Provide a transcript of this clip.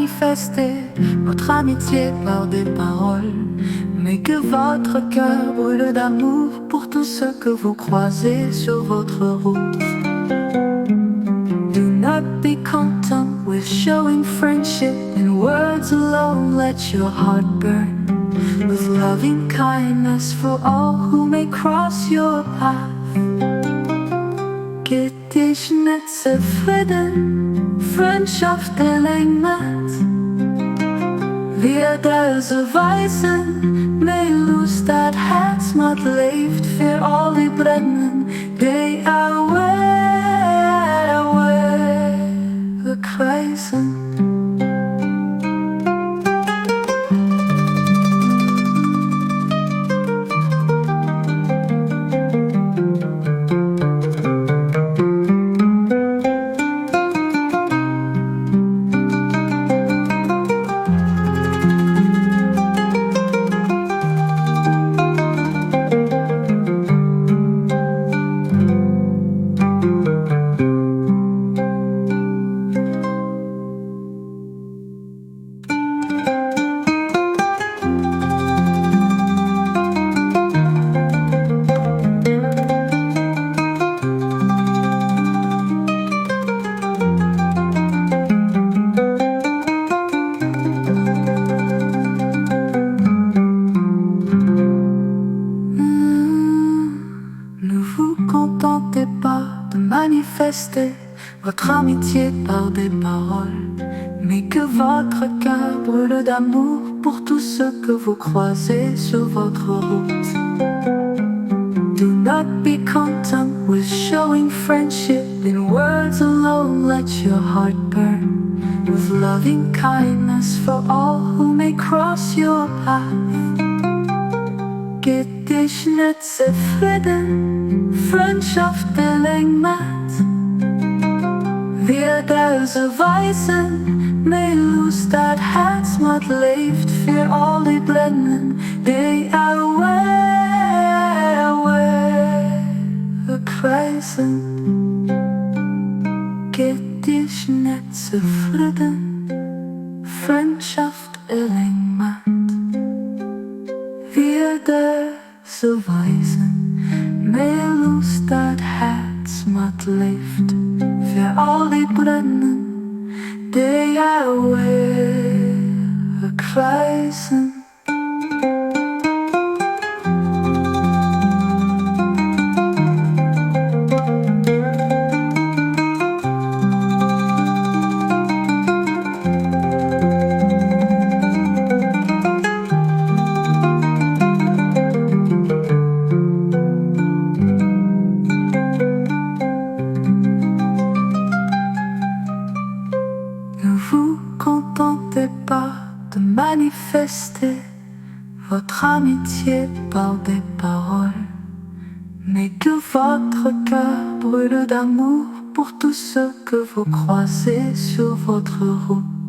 manifester votre amitié par des paroles, mais que votre cœur brûle d'amour pour tous ceux que vous croisez sur votre route. Do not be content with showing friendship in words alone, let your heart burn with loving kindness for all who may cross your path. Gitt iech net zefridden, Frëndschaft eleng mat Wierder ze weisen, mee loosst dat Häerz mat Léift fir all déi brennen, déi a Welle kreisen. Ne vous contentez pas de manifester votre amitié par des paroles, mais que votre cœur brûle d'amour pour tous ceux que vous croisez sur votre route. Do not be content with showing friendship in words alone, let your heart burn with loving kindness for all who may cross your path. Gitt iech net zefridden, Frëndschaft eleng mat Wierder ze weisen, mee loosst dat Häerz mat Léift fir all déi brennen, déi a Welle kreisen. Gitt iech net zefridden, Frëndschaft eleng mat Wierder ze weisen, mee loosst dat Häerz mat Léift fir all déi brennen, déi a Welle kreisen. Ne vous contentez pas de manifester votre amitié par des paroles, mais que votre cœur brûle d'amour pour tous ceux que vous croisez sur votre route.